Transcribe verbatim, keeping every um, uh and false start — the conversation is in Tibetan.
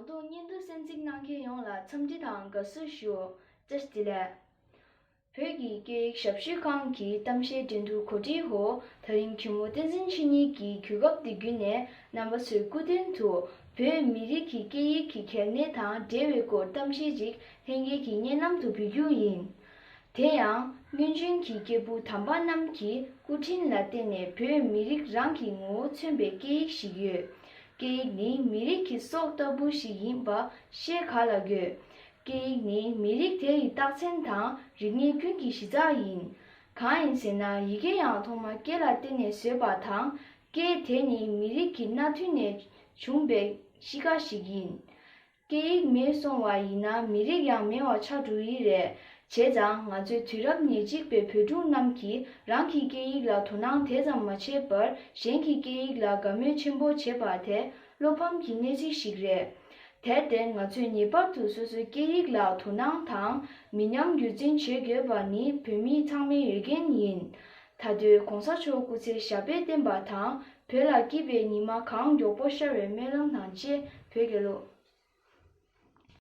ད་དུང་སྙན་ཐོ་གསན་གཟིགས་གནང་མཁན་ཡོངས་ལ་འཚམས་འདྲི་དང་དགའ་བསུ་ཞུ། བཀྲ་ཤིས་བདེ་ལེགས། བོད་ཀྱི་སྐད་ཡིག་ཞབས་ཞུ་ཁང་གི་གཏམ་བཤད་འགྲན་བསྡུར་གོ་སྒྲིག་འོག་དེ་རིང་གུས་མོ་བསྟན་འཛིན་ཆོས་ཉིད་ཀྱིས་གོ་སྐབས་འདི་བརྒྱུད་ནས་རྣམ་པ་ཚོའི་སྐུ་མདུན་དུ་བོད་མི་རིགས་ཀྱི་སྐད་ཡིག་གི་གལ་གནད་དང་འབྲེལ་བའི་སྐོར་གཏམ་བཤད་ཅིག་ལྷན་རྒྱས་ཀྱི་སྙན་ལམ་དུ་འབུལ་རྒྱུ་ཡིན། དེ་ཡང་སྔོན་བྱོན་གྱི་སྐྱེས་བུ་དམ་པ་རྣམས་ཀྱི་སྐུ་དྲིན་ལ་བརྟེན་ནས་བོད་མི་རིགས་རང་གི་ངོ་བོ་མཚོན་པའི་སྐད་ཡིག་ཞིག་ཡོད། སྐད་ཡིག་ནི་མི་རིགས་ཀྱི་སྲོག་ལྟ་བུ་ཞིག་ཡིན་པ་ཤེས་ག་ལ་དགོས། སྐད་ཡིག་ནི་མི་རིགས་དེ་ཡི་རྟགས་མཚན་དང་རིག་གནས་ཀུན་གྱི་གཞི་རྩ་ཡིན། གང་ཡིན་ཟེར་ན་ཡི་གེ་ཡང་ཐོག་མ་སྐད་ལ་བརྟེན་ནས་བཟོས་པ་དང་སྐད་དེ་ནི་མི་རིགས་ཀྱི་མནའ་མཐུན་ནས་བྱུང་བའི་གཤིས་ཀ་ཞིག་ཡིན། སྐད་ཡིག་མེད་སོང་བ་ཡིན་ན་མི་རིགས་ཡང་མེད་པ་ཆགས་འགྲོ་ཡི་རེད། བྱས་ཙང་ང་ཚོའི་དུས་རབས་ཉེར་གཅིག་པའི་བོད་ཕྲུག་རྣམས་ཀྱིས་རང་གི་སྐད་ཡིག་ལ་དོ་སྣང་དེ་ཙམ་མ་བྱས་པར་གཞན་གྱི་སྐད་ཡིག་ལ་དགའ་མོས་ཆེན་པོ་བྱེད་པ་དེ་བློ་ཕམ་གྱི་གནས་ཚུལ་ཞིག་རེད། དེར་བརྟེན་ང་ཚོས་ངེས་པར་དུ་སོ་སོའི་སྐད་ཡིག་ལ་དོ་སྣང་དང་མི་ཉམས་རྒྱུན་འཛིན་བྱེད་དགོས་པ་ནི་བོད་མི་ཚང་མའི་འོས་འགན་ཡིན། ད་དུས་གོང་ས་མཆོག་སྐུ་ཚེ་ཞབས་པད་བརྟན་པ་དང་བོད་ལ་སྐྱིད་པའི་ཉི་མ་གང་མགྱོགས་པོ་ཤར་བའི་སྨོན་ལམ་དང་བཅས། བོད་རྒྱལ་ལོ།